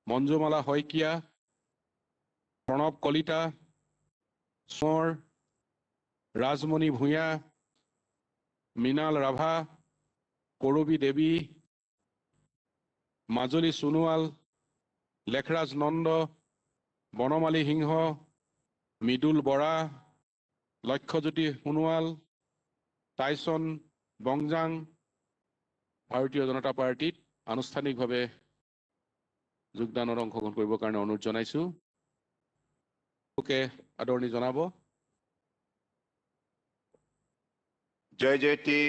মঞ্জুমালা শইকীয়া, প্ৰণৱ কলিতা, সোঁৱৰ, ৰাজমণি ভূঞা, মৃণাল ৰাভা, কৰবী দেৱী, মাজুলী সোণোৱাল, লেখৰাজ নন্দ, বনমালী সিংহ, Mridul Bora, Lakshyajyoti Sonowal, Tyson Bongjang ভাৰতীয় জনতা পাৰ্টীত আনুষ্ঠানিকভাৱে যোগদানত অংশগ্ৰহণ কৰিবৰ কাৰণে অনুৰোধ জনাইছোঁ। আদৰণি জনাব। জয় জয়তী।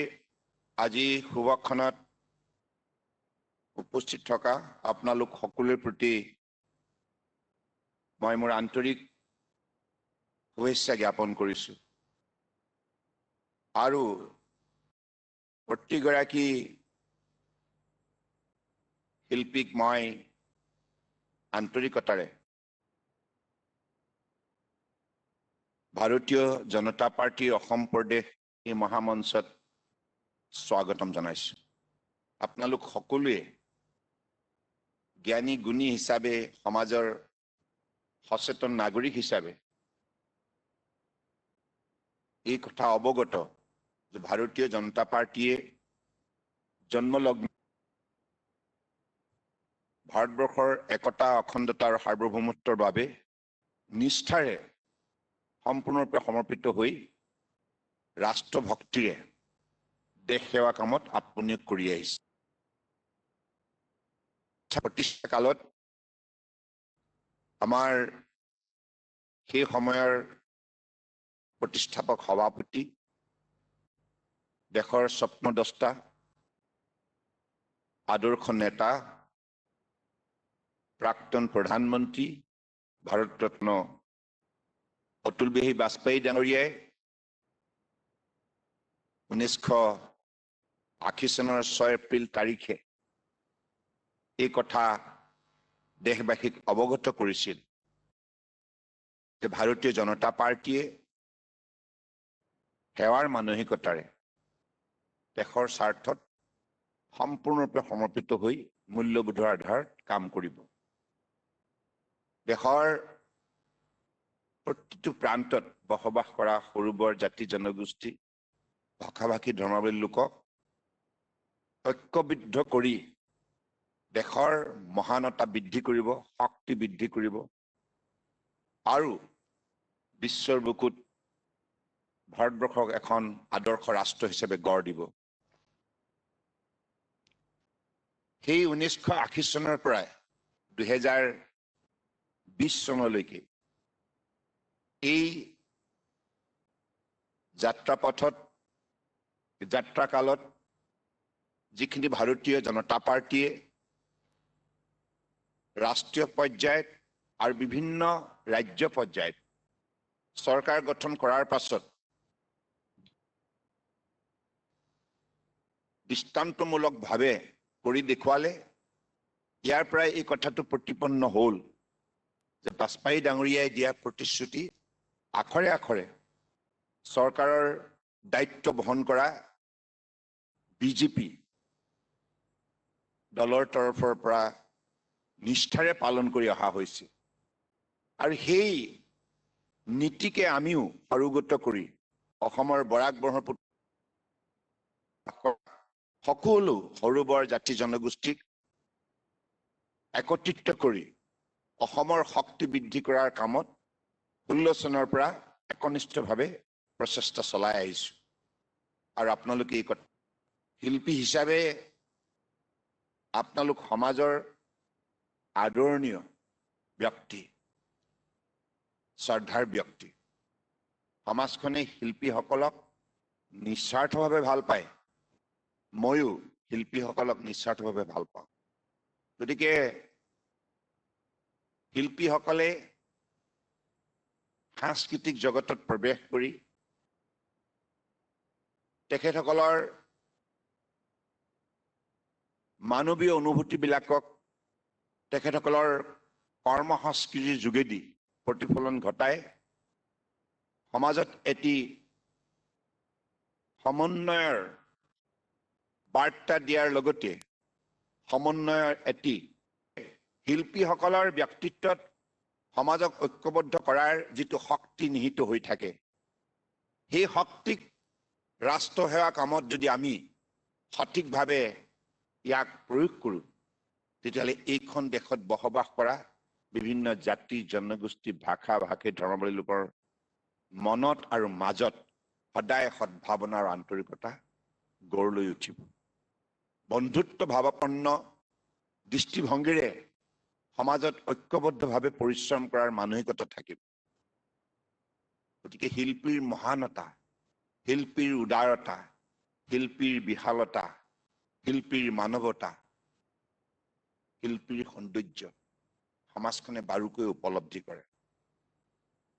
আজি শুভক্ষণত উপস্থিত থকা আপোনালোক সকলোৰে প্ৰতি মই মোৰ আন্তৰিক শুভেচ্ছা জ্ঞাপন কৰিছোঁ আৰু প্ৰতিগৰাকী শিল্পীক মই আন্তৰিকতাৰে ভাৰতীয় জনতা পাৰ্টীৰ অসম প্ৰদেশ এই মহামঞ্চত স্বাগতম জনাইছোঁ। আপোনালোক সকলোৱে জ্ঞানী গুণী হিচাপে, সমাজৰ সচেতন নাগৰিক হিচাপে এই কথা অৱগত যে ভাৰতীয় জনতা পাৰ্টীয়ে জন্মলগ্ন ভাৰতবৰ্ষৰ একতা, অখণ্ডতা আৰু সাৰ্বভৌমত্বৰ বাবে নিষ্ঠাৰে সম্পূৰ্ণৰূপে সমৰ্পিত হৈ ৰাষ্ট্ৰভক্তিৰে দেশ সেৱা কামত আত্মনিয়োগ কৰি আহিছে। প্ৰতিষ্ঠা কালত আমাৰ সেই সময়ৰ প্ৰতিষ্ঠাপক সভাপতি, দেশৰ স্বপ্নদ্ৰষ্টা, আদৰ্শ নেতা, প্ৰাক্তন প্ৰধানমন্ত্ৰী ভাৰতৰত্ন অটল বিহাৰী বাজপেয়ী ডাঙৰীয়াই 1980 চনৰ 6 এপ্ৰিল তাৰিখে এই কথা দেশবাসীক অৱগত কৰিছিল যে ভাৰতীয় জনতা পাৰ্টীয়ে সেৱাৰ মানসিকতাৰে দেশৰ স্বাৰ্থত সম্পূৰ্ণৰূপে সমৰ্পিত হৈ মূল্যবোধৰ আধাৰত কাম কৰিব। দেশৰ প্ৰতিটো প্ৰান্তত বসবাস কৰা সৰু বৰ জাতি জনগোষ্ঠী, ভাষা ভাষী ধৰ্মাৱলী লোকক ঐক্যবদ্ধ কৰি দেশৰ মহানতা বৃদ্ধি কৰিব, শক্তি বৃদ্ধি কৰিব আৰু বিশ্বৰ বুকুত ভাৰতবৰ্ষক এখন আদৰ্শ ৰাষ্ট্ৰ হিচাপে গঢ় দিব। সেই 1980 চনৰ পৰাই 2020 চনলৈকে এই যাত্ৰাপথত, যাত্ৰাকালত যিখিনি ভাৰতীয় জনতা পাৰ্টীয়ে ৰাষ্ট্ৰীয় পৰ্যায়ত আৰু বিভিন্ন ৰাজ্য পৰ্যায়ত চৰকাৰ গঠন কৰাৰ পাছত দৃষ্টান্তমূলকভাৱে কৰি দেখুৱালে, ইয়াৰ পৰাই এই কথাটো প্ৰতিপন্ন হ'ল যে বাজপেয়ী ডাঙৰীয়াই দিয়া প্ৰতিশ্ৰুতি আখৰে আখৰে চৰকাৰৰ দায়িত্ব বহন কৰা বিজেপি দলৰ তৰফৰ পৰা নিষ্ঠাৰে পালন কৰি অহা হৈছে। আৰু সেই নীতিকে আমিও সাৰোগত কৰি অসমৰ বৰাক ব্ৰহ্মপুত্ৰ সকলো সৰু বৰ জাতি জনগোষ্ঠীক একত্ৰিত কৰি অসমৰ শক্তি বৃদ্ধি কৰাৰ কামত 16 চনৰ পৰা একনিষ্ঠভাৱে প্ৰচেষ্টা চলাই আহিছোঁ। আৰু আপোনালোকে এই কথা শিল্পী হিচাপে আপোনালোক সমাজৰ আদৰণীয় ব্যক্তি, শ্ৰদ্ধাৰ ব্যক্তি। সমাজখনে শিল্পীসকলক নিস্বাৰ্থভাৱে ভাল পায়, ময়ো শিল্পীসকলক নিস্বাৰ্থভাৱে ভাল পাওঁ। গতিকে শিল্পীসকলে সাংস্কৃতিক জগতত প্ৰৱেশ কৰি তেখেতসকলৰ মানৱীয় অনুভূতিবিলাকক তেখেতসকলৰ কৰ্ম সংস্কৃতিৰ যোগেদি প্ৰতিফলন ঘটাই সমাজত এটি সমন্বয়ৰ বাৰ্তা দিয়াৰ লগতে সমন্বয়ৰ এটি শিল্পীসকলৰ ব্যক্তিত্বত সমাজক ঐক্যবদ্ধ কৰাৰ যিটো শক্তি নিহিত হৈ থাকে, সেই শক্তিক ৰাষ্ট্ৰসেৱা কামত যদি আমি সঠিকভাৱে ইয়াক প্ৰয়োগ কৰোঁ, তেতিয়াহ'লে এইখন দেশত বসবাস কৰা বিভিন্ন জাতি, জনগোষ্ঠী, ভাষা ভাষী, ধৰ্মাৱলী লোকৰ মনত আৰু মাজত সদায় সদ্ভাৱনা আৰু আন্তৰিকতা গঢ় লৈ উঠিব। বন্ধুত্ব ভাৱাপন্ন দৃষ্টিভংগীৰে সমাজত ঐক্যবদ্ধভাৱে পৰিশ্ৰম কৰাৰ মানসিকতা থাকিব। গতিকে শিল্পীৰ মহানতা, শিল্পীৰ উদাৰতা, শিল্পীৰ বিশালতা, শিল্পীৰ মানৱতা, শিল্পীৰ সৌন্দৰ্য সমাজখনে বাৰুকৈ উপলব্ধি কৰে।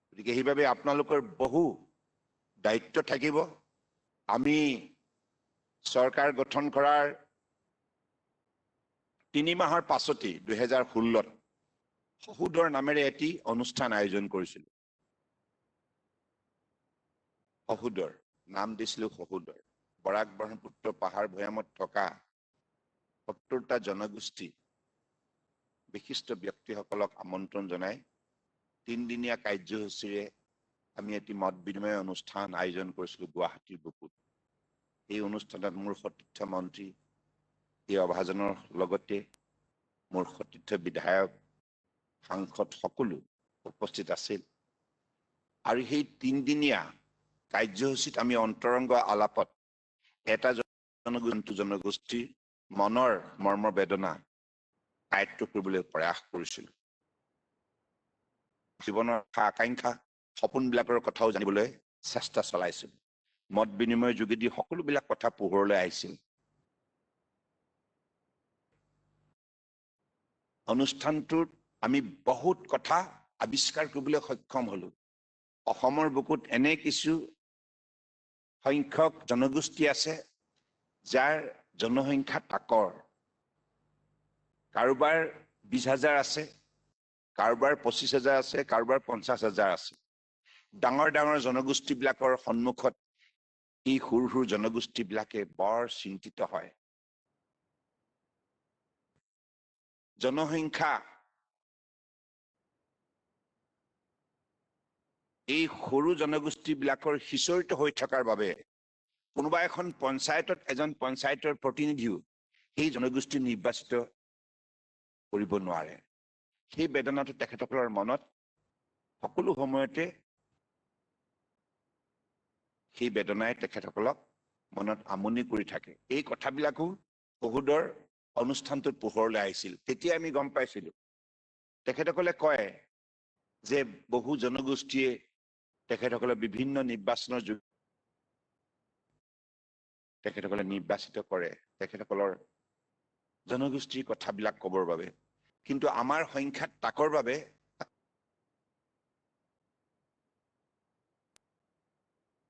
গতিকে সেইবাবে আপোনালোকৰ বহু দায়িত্ব থাকিব। আমি চৰকাৰ গঠন কৰাৰ 3 মাহৰ পাছতেই 2016 সহোদৰ নামেৰে এটি অনুষ্ঠান আয়োজন কৰিছিলোঁ। সহোদৰ নাম দিছিলোঁ সহোদৰ। বৰাক ব্ৰহ্মপুত্ৰ পাহাৰ ভৈয়ামত থকা 70টা জনগোষ্ঠী বিশিষ্ট ব্যক্তিসকলক আমন্ত্ৰণ জনাই 3দিনীয়া কাৰ্যসূচীৰে আমি এটি মত বিনিময় অনুষ্ঠান আয়োজন কৰিছিলোঁ গুৱাহাটীৰ বুকুত। এই অনুষ্ঠানত মোৰ সতীৰ্থ মন্ত্ৰী এই অভাজনৰ লগতে মোৰ সতীৰ্থ বিধায়ক, সাংসদ সকলো উপস্থিত আছিল। আৰু সেই 3দিনীয়া কাৰ্যসূচীত আমি অন্তৰংগ আলাপত এটা জনগোষ্ঠীৰ মনৰ মৰ্ম বেদনা আয়ত্ব কৰিবলৈ প্ৰয়াস কৰিছিলোঁ। জীৱনৰ আশা আকাংক্ষা, সপোনবিলাকৰ কথাও জানিবলৈ চেষ্টা চলাইছিল। মত বিনিময়ৰ যোগেদি সকলোবিলাক কথা পোহৰলৈ আহিছিল। অনুষ্ঠানটোত আমি বহুত কথা আৱিষ্কাৰ কৰিবলৈ সক্ষম হলো। অসমৰ বুকুত এনে কিছু সংখ্যক জনগোষ্ঠী আছে যাৰ জনসংখ্যা তাকৰ। কাৰোবাৰ 20,000 আছে, কাৰোবাৰ 25,000 আছে, কাৰোবাৰ 50,000 আছে। ডাঙৰ ডাঙৰ জনগোষ্ঠীবিলাকৰ সন্মুখত এই সৰু সৰু জনগোষ্ঠীবিলাকে বৰ চিন্তিত হয়। জনসংখ্যা এই সৰু জনগোষ্ঠীবিলাকৰ সিঁচৰিত হৈ থকাৰ বাবে কোনোবা এখন পঞ্চায়তত এজন পঞ্চায়তৰ প্ৰতিনিধিও সেই জনগোষ্ঠী নিৰ্বাচিত কৰিব নোৱাৰে। সেই বেদনাটো তেখেতসকলৰ মনত সকলো সময়তে, সেই বেদনাই তেখেতসকলক মনত আমনি কৰি থাকে। এই কথাবিলাকো বহুতৰ অনুষ্ঠানটোত পোহৰলৈ আহিছিল। তেতিয়া আমি গম পাইছিলোঁ। তেখেতসকলে কয় যে বহু জনগোষ্ঠীয়ে তেখেতসকলে বিভিন্ন নিৰ্বাচনৰ যোগ তেখেতসকলে নিৰ্বাচিত কৰে তেখেতসকলৰ জনগোষ্ঠীৰ কথাবিলাক ক'বৰ বাবে, কিন্তু আমাৰ সংখ্যাত তাকৰ বাবে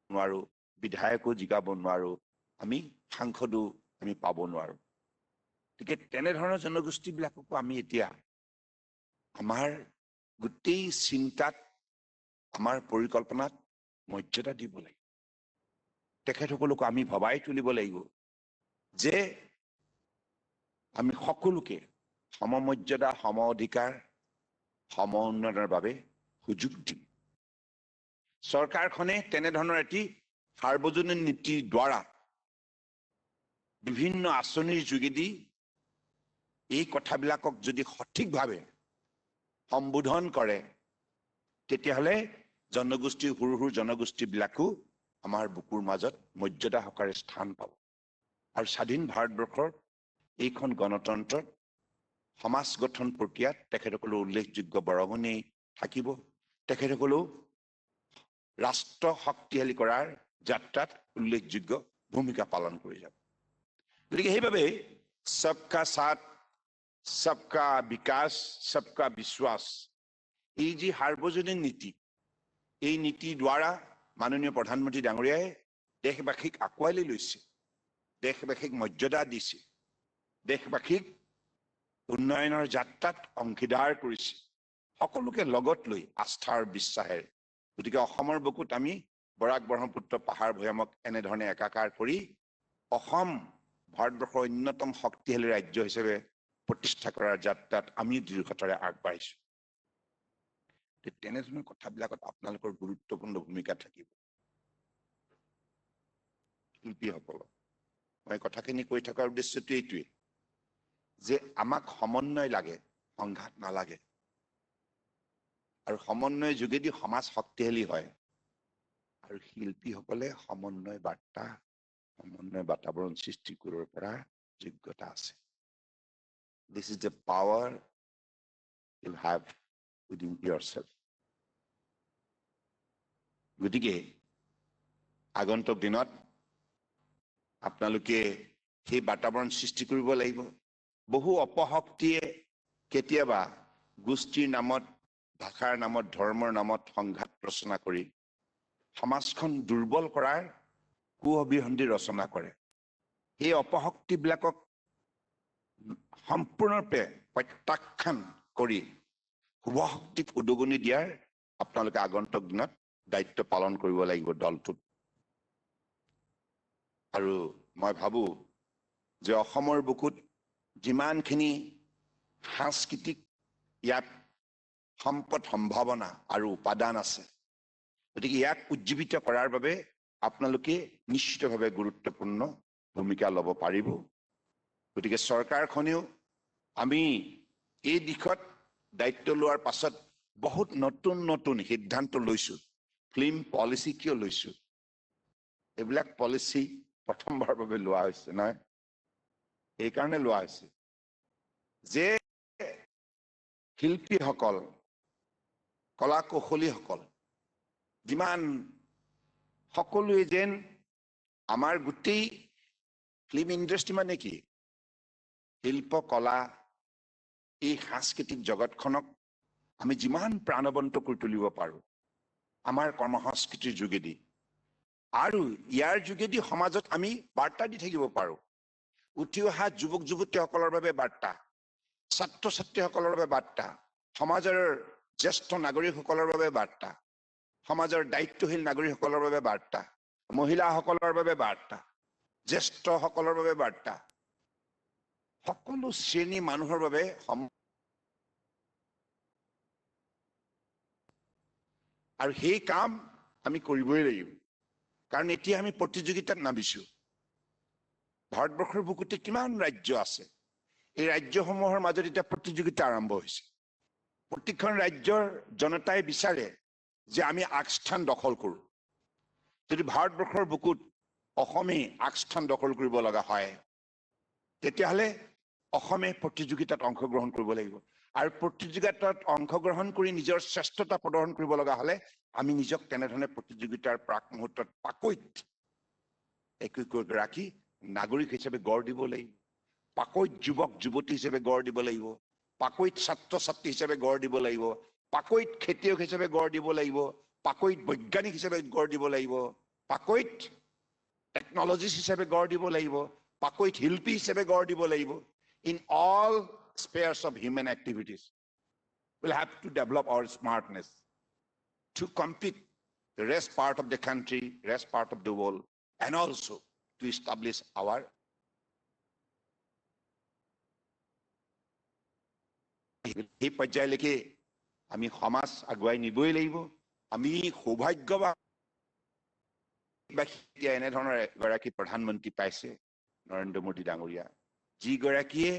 নোৱাৰো, বিধায়কো জিকাব নোৱাৰো, আমি সাংসদো আমি পাব নোৱাৰো। গতিকে তেনেধৰণৰ জনগোষ্ঠীবিলাককো আমি এতিয়া আমাৰ গোটেই চিন্তাত, আমাৰ পৰিকল্পনাত মৰ্যাদা দিব লাগিব। তেখেতসকলকো আমি ভবাই তুলিব লাগিব যে আমি সকলোকে সমমৰ্যাদা, সম অধিকাৰ, সম উন্নয়নৰ বাবে সুযোগ দিম। চৰকাৰখনে তেনেধৰণৰ এটি সাৰ্বজনীন নীতিৰ দ্বাৰা বিভিন্ন আঁচনিৰ যোগেদি এই কথাবিলাকক যদি সঠিকভাৱে সম্বোধন কৰে, তেতিয়াহ'লে জনগোষ্ঠী, সৰু সৰু জনগোষ্ঠীবিলাকো আমাৰ বুকুৰ মাজত মৰ্যাদা সহকাৰে স্থান পাব। আৰু স্বাধীন ভাৰতবৰ্ষৰ এইখন গণতন্ত্ৰত সমাজ গঠন প্ৰক্ৰিয়াত তেখেতসকলৰ উল্লেখযোগ্য বৰঙণি থাকিব। তেখেতসকলেও ৰাষ্ট্ৰ শক্তিশালী কৰাৰ যাত্ৰাত উল্লেখযোগ্য ভূমিকা পালন কৰি যাব। গতিকে সেইবাবে সবকা সাথ, সবকা বিকাশ, সবকা বিশ্বাস, এই যি সাৰ্বজনীন নীতি, এই নীতিৰ দ্বাৰা মাননীয় প্ৰধানমন্ত্ৰী ডাঙৰীয়াই দেশবাসীক আঁকোৱালি লৈছে, দেশবাসীক মৰ্যাদা দিছে, দেশবাসীক উন্নয়নৰ যাত্ৰাত অংশীদাৰ কৰিছে, সকলোকে লগত লৈ আস্থাৰ বিশ্বাসেৰে। গতিকে অসমৰ বুকুত আমি বৰাক ব্ৰহ্মপুত্ৰ পাহাৰ ভৈয়ামক এনেধৰণে একাকাৰ কৰি অসম ভাৰতবৰ্ষৰ অন্যতম শক্তিশালী ৰাজ্য হিচাপে প্ৰতিষ্ঠা কৰাৰ যাত্ৰাত আমি দৃঢ়তাৰে আগবাঢ়িছোঁ। তেনেধৰণৰ কথাবিলাকত আপোনালোকৰ গুৰুত্বপূৰ্ণ ভূমিকা থাকিব। শিল্পীসকলক মই কথাখিনি কৈ থকাৰ উদ্দেশ্যটো এইটোৱে যে আমাক সমন্বয় লাগে, সংঘাত নালাগে। আৰু সমন্বয়ৰ যোগেদি সমাজ শক্তিশালী হয়। আৰু শিল্পীসকলে সমন্বয় বাৰ্তা, সমন্বয় বাতাবৰণ সৃষ্টি কৰিব পৰা যোগ্যতা আছে। This is the power you have within yourself. গতিকে আগন্তুক দিনত আপোনালোকে সেই বাতাবৰণ সৃষ্টি কৰিব লাগিব। বহু অপশক্তিয়ে কেতিয়াবা গোষ্ঠীৰ নামত, ভাষাৰ নামত, ধৰ্মৰ নামত সংঘাত ৰচনা কৰি সমাজখন দুৰ্বল কৰাৰ কুঅভিসন্ধি ৰচনা কৰে। সেই অপশক্তিবিলাকক সম্পূৰ্ণৰূপে প্ৰত্যাখ্যান কৰি শুভশক্তিক উদগনি দিয়াৰ আপোনালোকে আগন্তুক দিনত দায়িত্ব পালন কৰিব লাগিব দলটোত। আৰু মই ভাবোঁ যে অসমৰ বুকুত যিমানখিনি সাংস্কৃতিক ইয়াত সম্পদ, সম্ভাৱনা আৰু উপাদান আছে, গতিকে ইয়াক উজ্জীৱিত কৰাৰ বাবে আপোনালোকে নিশ্চিতভাৱে গুৰুত্বপূৰ্ণ ভূমিকা ল'ব পাৰিব। গতিকে চৰকাৰখনেও আমি এই দিশত দায়িত্ব লোৱাৰ পাছত বহুত নতুন নতুন সিদ্ধান্ত লৈছোঁ। ফিল্ম পলিচি কিয় লৈছোঁ? এইবিলাক পলিচি প্ৰথমবাৰৰ বাবে লোৱা হৈছে নহয়, সেইকাৰণে লোৱা হৈছে যে শিল্পীসকল, কলা কৌশলীসকল যিমান সকলোৱে যেন আমাৰ গোটেই ফিল্ম ইণ্ডাষ্ট্ৰি মানে কি, শিল্প কলা, এই সাংস্কৃতিক জগতখনক আমি যিমান প্ৰাণৱন্ত কৰি তুলিব পাৰোঁ আমাৰ কৰ্মসংস্কৃতিৰ যোগেদি, আৰু ইয়াৰ যোগেদি সমাজত আমি বাৰ্তা দি থাকিব পাৰোঁ। উঠি অহা যুৱক যুৱতীসকলৰ বাবে বাৰ্তা, ছাত্ৰ ছাত্ৰীসকলৰ বাবে বাৰ্তা, সমাজৰ জ্যেষ্ঠ নাগৰিকসকলৰ বাবে বাৰ্তা, সমাজৰ দায়িত্বশীল নাগৰিকসকলৰ বাবে বাৰ্তা, মহিলাসকলৰ বাবে বাৰ্তা, জ্যেষ্ঠসকলৰ বাবে বাৰ্তা, সকলো শ্ৰেণী মানুহৰ বাবে। আৰু সেই কাম আমি কৰিবই লাগিব, কাৰণ এতিয়া আমি প্ৰতিযোগিতাত নামিছোঁ। ভাৰতবৰ্ষৰ বুকুতে কিমান ৰাজ্য আছে, এই ৰাজ্যসমূহৰ মাজত এতিয়া প্ৰতিযোগিতা আৰম্ভ হৈছে। প্ৰতিখন ৰাজ্যৰ জনতাই বিচাৰে যে আমি আগস্থান দখল কৰোঁ। যদি ভাৰতবৰ্ষৰ বুকুত অসমে আগস্থান দখল কৰিব লগা হয়, তেতিয়াহ'লে অসমে প্ৰতিযোগিতাত অংশগ্ৰহণ কৰিব লাগিব। আৰু প্ৰতিযোগিতাত অংশগ্ৰহণ কৰি নিজৰ শ্ৰেষ্ঠতা প্ৰদৰ্শন কৰিব লগা হ'লে আমি নিজক তেনেধৰণে প্ৰতিযোগিতাৰ প্ৰাক মুহূৰ্তত পাকৈত একোগৰাকী নাগৰিক হিচাপে গঢ় দিব লাগিব, পাকৈত যুৱক যুৱতী হিচাপে গঢ় দিব লাগিব, পাকৈত ছাত্ৰ ছাত্ৰী হিচাপে গঢ় দিব লাগিব, পাকৈত খেতিয়ক হিচাপে গঢ় দিব লাগিব, পাকৈত বৈজ্ঞানিক হিচাপে গঢ় দিব লাগিব, পাকৈত টেকনলজিষ্ট হিচাপে গঢ় দিব লাগিব, পাকৈত শিল্পী হিচাপে গঢ় দিব লাগিব। In all spheres of human activities, we'll have to develop our smartness to compete the rest part of the country, rest part of the world, and also to establish our সেই পৰ্যায়লৈকে আমি সমাজ আগুৱাই নিবই লাগিব। আমি সৌভাগ্যৱান এতিয়া এনেধৰণৰ এগৰাকী প্ৰধানমন্ত্ৰী পাইছে, নৰেন্দ্ৰ মোদী ডাঙৰীয়া, যিগৰাকীয়ে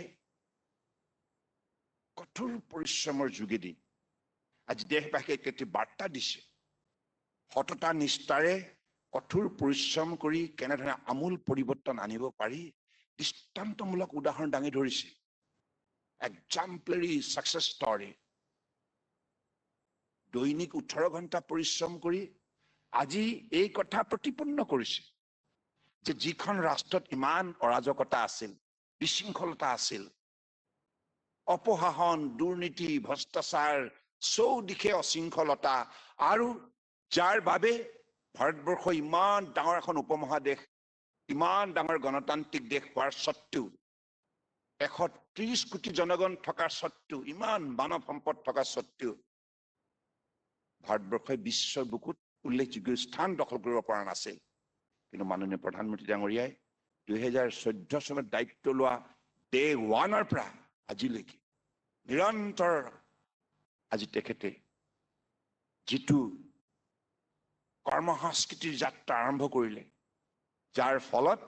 কঠোৰ পৰিশ্ৰমৰ যোগেদি আজি দেশবাসীক এটি বাৰ্তা দিছে। সততা নিষ্ঠাৰে কঠোৰ পৰিশ্ৰম কৰি কেনেধৰণে আমূল পৰিৱৰ্তন আনিব পাৰি দৃষ্টান্তমূলক উদাহৰণ দাঙি ধৰিছে। এক্সাম্পলাৰী ছাকচেছ ষ্টৰী। দৈনিক 18 ঘণ্টা পৰিশ্ৰম কৰি আজি এই কথা প্ৰতিপন্ন কৰিছে যে যিখন ৰাষ্ট্ৰত ইমান অৰাজকতা আছিল, বিশৃংখলতা আছিল, অপশাসন, দুৰ্নীতি, ভ্ৰষ্টাচাৰ, চৌদিশে অশৃংখলতা, আৰু যাৰ বাবে ভাৰতবৰ্ষ ইমান ডাঙৰ এখন উপমহাদেশ, ইমান ডাঙৰ গণতান্ত্ৰিক দেশ হোৱাৰ স্বত্বেও, 130 কোটি জনগণ থকাৰ স্বত্বেও, ইমান মানৱ সম্পদ থকা স্বত্বেও ভাৰতবৰ্ষই বিশ্বৰ বুকুত উল্লেখযোগ্য স্থান দখল কৰিব পৰা নাছিল। কিন্তু মাননীয় প্ৰধানমন্ত্ৰী ডাঙৰীয়াই 2014 চনত দায়িত্ব লোৱা ডে ওৱানৰ পৰা আজিলৈকে নিৰন্তৰ আজি তেখেতে যিটো কৰ্মসংস্কৃতিৰ যাত্ৰা আৰম্ভ কৰিলে, যাৰ ফলত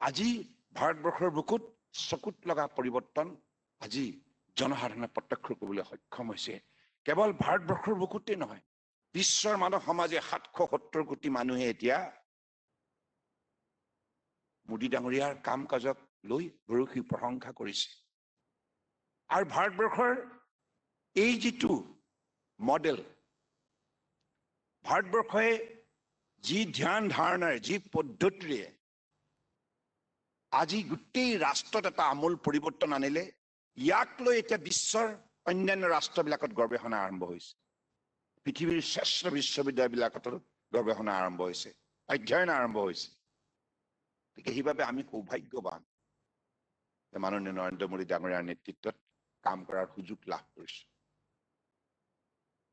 আজি ভাৰতবৰ্ষৰ বুকুত চকুত লগা পৰিৱৰ্তন আজি জনসাধাৰণে প্ৰত্যক্ষ কৰিবলৈ সক্ষম হৈছে। কেৱল ভাৰতবৰ্ষৰ বুকুতে নহয়, বিশ্বৰ মানৱ সমাজে 770 কোটি মানুহে এতিয়া মোদী ডাঙৰীয়াৰ কাম কাজক লৈ ভৰসী প্ৰশংসা কৰিছে। আৰু ভাৰতবৰ্ষৰ এই যিটো মডেল, ভাৰতবৰ্ষই যি ধ্যান ধাৰণাৰে, যি পদ্ধতিৰে আজি গোটেই ৰাষ্ট্ৰত এটা আমূল পৰিৱৰ্তন আনিলে, ইয়াক লৈ এতিয়া বিশ্বৰ অন্যান্য ৰাষ্ট্ৰবিলাকত গৱেষণা আৰম্ভ হৈছে। পৃথিৱীৰ শ্ৰেষ্ঠ বিশ্ববিদ্যালয়বিলাকতো গৱেষণা আৰম্ভ হৈছে, অধ্যয়ন আৰম্ভ হৈছে। গতিকে সেইবাবে আমি সৌভাগ্যৱান যে মাননীয় নৰেন্দ্ৰ মোদী ডাঙৰীয়াৰ নেতৃত্বত কাম কৰাৰ সুযোগ লাভ কৰিছো।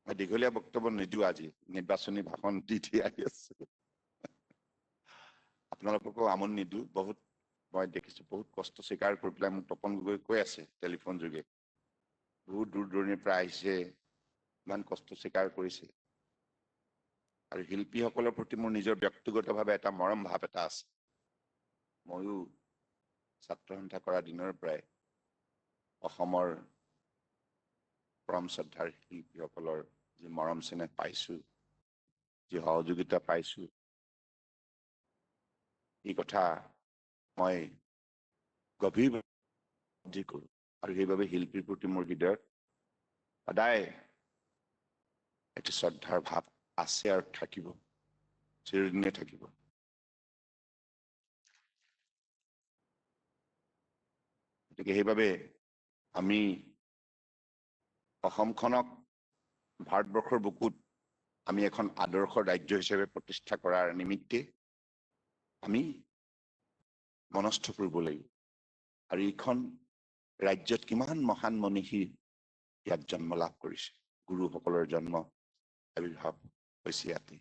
মই দীঘলীয়া বক্তব্য নিদিওঁ, আজি নিৰ্বাচনী ভাষণ দি দি আহি আছো, আপোনালোককো আমনি নিদিওঁ। বহুত মই দেখিছো বহুত কষ্ট স্বীকাৰ কৰি পেলাই মোক তপন গগৈ কৈ আছে টেলিফোন যোগে, বহুত দূৰ দূৰণিৰ পৰা আহিছে, ইমান কষ্ট স্বীকাৰ কৰিছে। আৰু শিল্পীসকলৰ প্ৰতি মোৰ নিজৰ ব্যক্তিগতভাৱে এটা মৰম ভাৱ এটা আছে। ময়ো ছাত্ৰ সন্থা কৰা দিনৰ পৰাই অসমৰ পৰম শ্ৰদ্ধাৰ শিল্পীসকলৰ যি মৰম চেনেহ পাইছো, যি সহযোগিতা পাইছো, এই কথা মই গভীৰভাৱে কৰোঁ। আৰু সেইবাবে শিল্পীৰ প্ৰতি মোৰ হৃদয়ত সদায় এটি শ্ৰদ্ধাৰ ভাৱ আছে আৰু থাকিব, চিৰদিনে থাকিব। গতিকে সেইবাবে আমি অসমখনক ভাৰতবৰ্ষৰ বুকুত আমি এখন আদৰ্শ ৰাজ্য হিচাপে প্ৰতিষ্ঠা কৰাৰ নিমিত্তে আমি মনস্থ কৰিব লাগিব। আৰু এইখন ৰাজ্যত কিমান মহান মনীষী ইয়াত জন্ম লাভ কৰিছে, গুৰুসকলৰ জন্ম আৱিৰ্ভাৱ হৈছে ইয়াতে,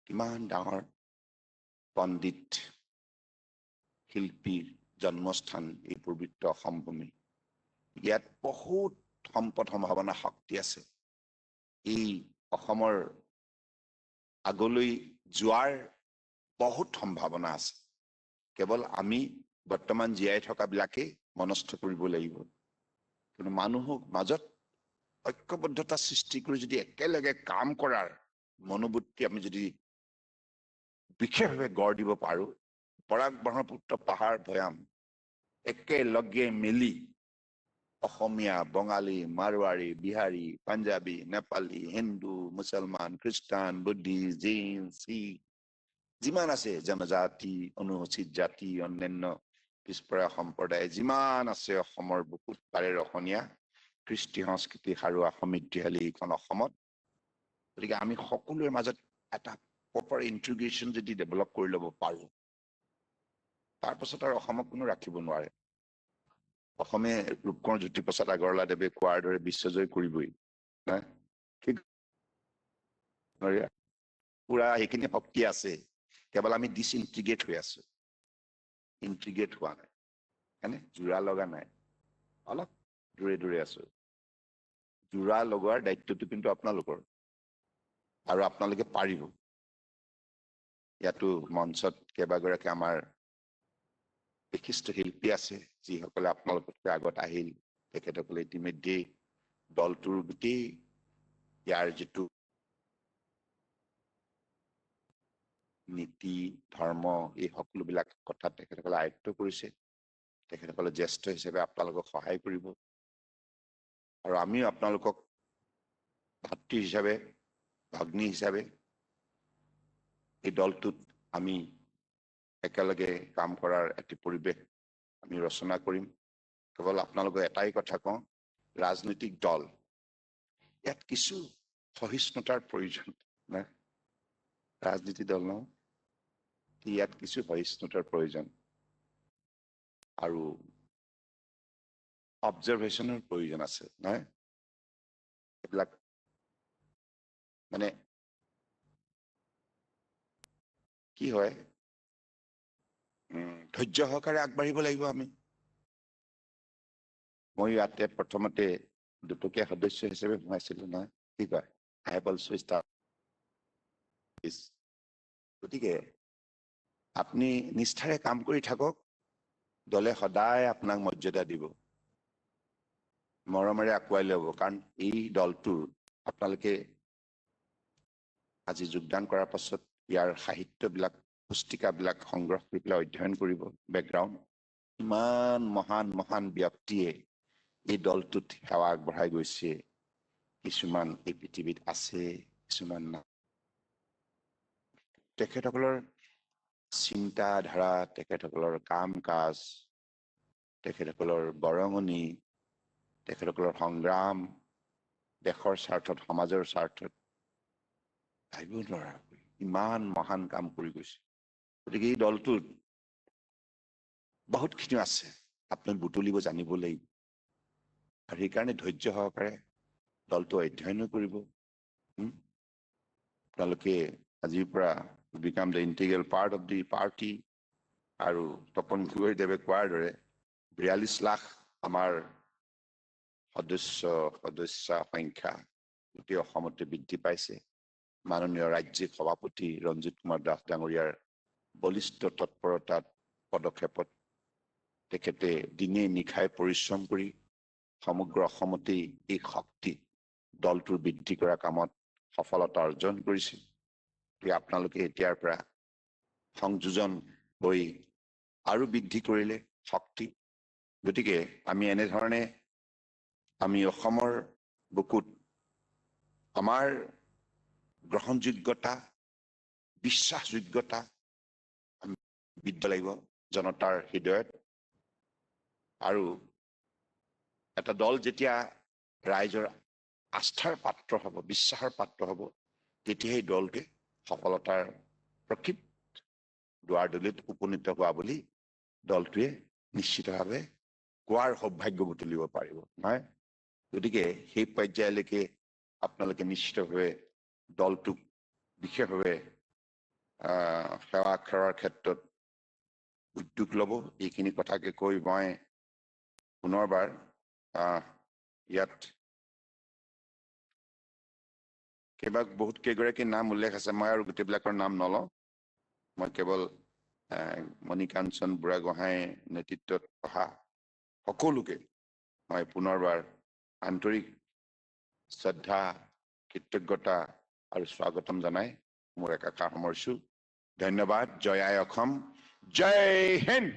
কিমান ডাঙৰ পণ্ডিত শিল্পীৰ জন্মস্থান এই পবিত্ৰ অসম ভূমি। ইয়াত বহুত সম্পদ সম্ভাৱনা শক্তি আছে। এই অসমৰ আগলৈ যোৱাৰ বহুত সম্ভাৱনা আছে। কেৱল আমি বৰ্তমান জীয়াই থকাবিলাকেই মনস্থ কৰিব লাগিব। কিন্তু মানুহৰ মাজত ঐক্যবদ্ধতা সৃষ্টি কৰি যদি একেলগে কাম কৰাৰ মনোবৃত্তি আমি যদি বিশেষভাৱে গঢ় দিব পাৰোঁ, বৰাক ব্ৰহ্মপুত্ৰ পাহাৰ ভৈয়াম একেলগে মিলি অসমীয়া, বঙালী, মাৰোৱাৰী, বিহাৰী, পাঞ্জাবী, নেপালী, হিন্দু, মুছলমান, খ্ৰীষ্টান, বুদ্ধিষ্ট, জৈন, শিখ যিমান আছে, জনজাতি, অনুসূচিত জাতি, অন্যান্য পিছপৰা সম্প্ৰদায় যিমান আছে অসমৰ বুকুত, তাৰে ৰহণীয়া কৃষ্টি সংস্কৃতি সাৰুৱা সমৃদ্ধিশালী এইখন অসমত। গতিকে আমি সকলোৰে মাজত এটা প্ৰপাৰ ইণ্টিগ্ৰেশ্যন যদি ডেভেলপ কৰি ল'ব পাৰোঁ, তাৰপাছত আৰু অসমক কোনো ৰাখিব নোৱাৰে। অসমে ৰূপকোঁৱৰ জ্যোতিপ্ৰসাদ আগৰৱালাদেৱে কোৱাৰ দৰে বিশ্বজয় কৰিবই, ঠিক পুৰা সেইখিনি শক্তি আছে। কেৱল আমি ডিছইণ্টিগ্ৰেট হৈ আছো, ইণ্টিগ্ৰেট হোৱা নাই, হয়নে? যোৰা লগা নাই, অলপ দূৰে দূৰে আছো। যোৰা লগোৱাৰ দায়িত্বটো কিন্তু আপোনালোকৰ, আৰু আপোনালোকে পাৰিব। ইয়াতো মঞ্চত কেইবাগৰাকী আমাৰ বিশিষ্ট শিল্পী আছে, যিসকলে আপোনালোকতকৈ আগত আহিল। তেখেতসকলে ইতিমধ্যেই দলটোৰ গোটেই ইয়াৰ যিটো নীতি ধৰ্ম এই সকলোবিলাক কথা তেখেতসকলে আয়ত্ব কৰিছে। তেখেতসকলে জ্যেষ্ঠ হিচাপে আপোনালোকক সহায় কৰিব, আৰু আমিও আপোনালোকক ভাতৃ হিচাপে, ভগ্নী হিচাপে এই দলটোত আমি একেলগে কাম কৰাৰ এটি পৰিৱেশ আমি ৰচনা কৰিম। কেৱল আপোনালোকক এটাই কথা কওঁ, ৰাজনৈতিক দল ইয়াত কিছু সহিষ্ণুতাৰ প্ৰয়োজন না, ৰাজনীতি দল নহয়, ইয়াত কিছু সহিষ্ণুতাৰ প্ৰয়োজন আৰু অবজাৰভেশ্যনৰ প্ৰয়োজন আছে, নহয়? এইবিলাক মানে কি হয়, ধৈৰ্য সহকাৰে আগবাঢ়িব লাগিব আমি। মই ইয়াতে প্ৰথমতে দুটকীয়া সদস্য হিচাপে সোমাইছিলো নহয়, কি কয়, I have also start. গতিকে আপুনি নিষ্ঠাৰে কাম কৰি থাকক, দলে সদায় আপোনাক মৰ্যাদা দিব, মৰমেৰে আঁকোৱালি ল'ব। কাৰণ এই দলটোৰ আপোনালোকে আজি যোগদান কৰাৰ পাছত ইয়াৰ সাহিত্যবিলাক, পুস্তিকাবিলাক সংগ্ৰহ কৰি পেলাই অধ্যয়ন কৰিব। বেকগ্ৰাউণ্ড ইমান মহান মহান ব্যক্তিয়ে এই দলটোত সেৱা আগবঢ়াই গৈছে। কিছুমান এই পৃথিৱীত আছে, কিছুমান নাই। তেখেতসকলৰ চিন্তাধাৰা, তেখেতসকলৰ কাম কাজ, তেখেতসকলৰ বৰঙণি, তেখেতসকলৰ সংগ্ৰাম দেশৰ স্বাৰ্থত, সমাজৰ স্বাৰ্থত ভাবিব নোৱাৰাকৈ ইমান মহান কাম কৰি গৈছে। গতিকে এই দলটোত বহুতখিনি আছে, আপুনি বুটলিব জানিব লাগিব। আৰু সেইকাৰণে ধৈৰ্য সহকাৰে দলটো অধ্যয়নো কৰিব। আপোনালোকে আজিৰ পৰা become the integral part of the party. আৰু তপন গগৈদেৱে কোৱাৰ দৰে 42 লাখ আমাৰ সদস্য সদস্যা সংখ্যা গোটেই অসমতে বৃদ্ধি পাইছে। মাননীয় ৰাজ্যিক সভাপতি ৰঞ্জিত কুমাৰ দাস ডাঙৰীয়াৰ বলিষ্ঠ তৎপৰতাত, পদক্ষেপত তেখেতে দিনে নিশাই পৰিশ্ৰম কৰি সমগ্ৰ অসমতেই এই শক্তি দলটোৰ বৃদ্ধি কৰা কামত সফলতা অৰ্জন কৰিছে। গতিকে আপোনালোকে এতিয়াৰ পৰা সংযোজন হৈ আৰু বৃদ্ধি কৰিলে শক্তি। গতিকে আমি এনেধৰণে আমি অসমৰ বুকুত আমাৰ গ্ৰহণযোগ্যতা, বিশ্বাসযোগ্যতা আমি বৃদ্ধি লাগিব জনতাৰ হৃদয়ত। আৰু এটা দল যেতিয়া ৰাইজৰ আস্থাৰ পাত্ৰ হ'ব, বিশ্বাসৰ পাত্ৰ হ'ব, তেতিয়া সেই দলটোৱে সফলতাৰ প্ৰকৃত দুৱাৰদলিত উপনীত হোৱা বুলি দলটোৱে নিশ্চিতভাৱে কোৱাৰ সৌভাগ্য বুটলিব পাৰিব, নহয়? গতিকে সেই পৰ্যায়লৈকে আপোনালোকে নিশ্চিতভাৱে দলটোক বিশেষভাৱে সেৱা কৰাৰ ক্ষেত্ৰত উদ্যোগ ল'ব। এইখিনি কথাকে কৈ মই পুনৰবাৰ ইয়াত কেইবা বহুত কেইগৰাকী নাম উল্লেখ আছে, মই আৰু গোটেইবিলাকৰ নাম নলওঁ। মই কেৱল মণিকাঞ্চন বুঢ়াগোহাঁইৰ নেতৃত্বত অহা সকলোকে মই পুনৰবাৰ আন্তৰিক শ্ৰদ্ধা, কৃতজ্ঞতা আৰু স্বাগতম জনাই মোৰ একাষাৰ সামৰিছোঁ। ধন্যবাদ। জয় আই অসম, জয় হিন্দ।